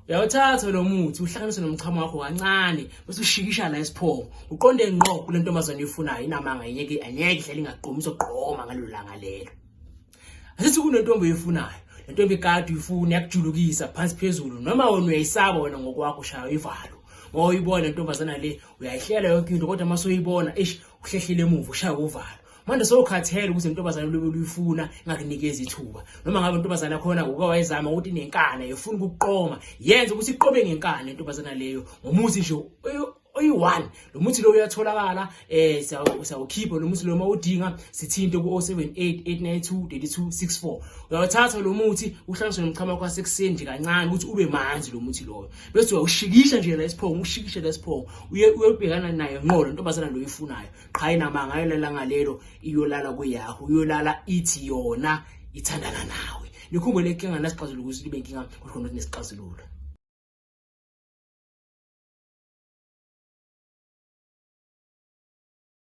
Uyawuthatha lo muthi uhlanganise nomchamo wakho kancane bese ushikisha la esiphongo, uqonde ngqo kule ntombazane oyifunayo. Inamanga, angeke angeke ihlale ingaqomi, izoqoma ngalelo langa lelo. Asithi kunentombi oyifunayo, le ntombi kade uyifuna, yakujulukisa phansi phezulu, noma wena uyayisaba wena ngokwakho, ushaya ivalo ngoba uyibona le ntombazana le, uyayihlela yonke into, kodwa uma soyibona, eish, uhlehlile emuva, ushaya uvalo. Manje sowukhathele ukuthi intombazane lobe luyifuna ingakunikeza ithuba, noma ngabe intombazane khona uke wayizama ukuthi inenkani, ifuna ukuqoma, yenze ukuthi iqobe ngenkani intombazana leyo ngomuthi nje oyi-one. Lo muthi lo uyatholakala, siyawukhipha lo muthi lo. Uma udinga, sithinte ku-078 892 3264. Uyawuthatha lo muthi, uhlanganiswe nomchamo wakho wasekuseni nje kancane ukuthi ube manzi lo muthi loyo, bese uyawushikisha nje la esiphongo, ushikishe la esiphongo, uye uyobhekana nayo ngqo lo ntombazana lo oyifunayo. Qha, inamanga, ayolala ngalelo, iyolala kuyakho, uyolala ithi yona ithandana nawe. Nikhumbule, inkinga nasixazululo ukuthi libe inkinga, kodwa khona nesixazululo.